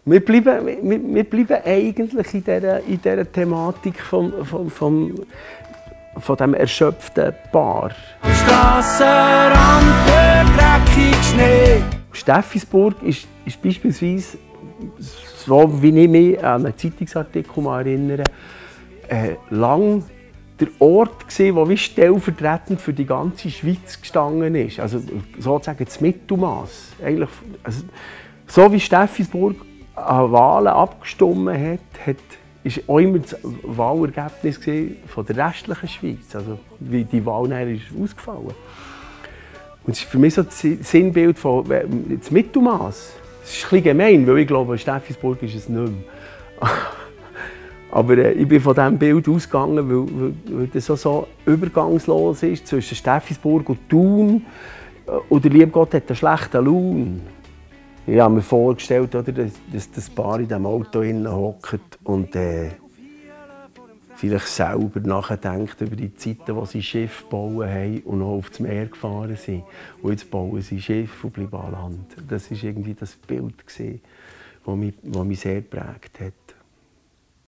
Wir bleiben eigentlich in dieser Thematik von diesem erschöpften Paar. Strassenrand, dreckig Schnee. Steffisburg ist beispielsweise, so wie ich mich an einen Zeitungsartikel erinnere, lang der Ort gewesen, der wie stellvertretend für die ganze Schweiz gestanden ist. Also sozusagen das Mittelmaß. Eigentlich, also, so wie Steffisburg an Wahlen abgestimmt hat, ist auch immer das Wahlergebnis von der restlichen Schweiz. Also wie die Wahl ist ausgefallen. Und das ist für mich so das Sinnbild von das Mittelmaß. Das ist ein bisschen gemein, weil ich glaube, Steffisburg ist es nicht mehr. Aber ich bin von diesem Bild ausgegangen, weil das so übergangslos ist zwischen Steffisburg und Thun. Und der liebe Gott hat einen schlechten Laune. Ich habe mir vorgestellt, oder, dass das Paar in diesem Auto hockt und vielleicht selber nachdenkt über die Zeiten, wo sie Schiff gebaut haben und noch aufs Meer gefahren sind. Und jetzt bauen sie Schiff und bleiben an Land. Das war irgendwie das Bild, das mich sehr geprägt hat.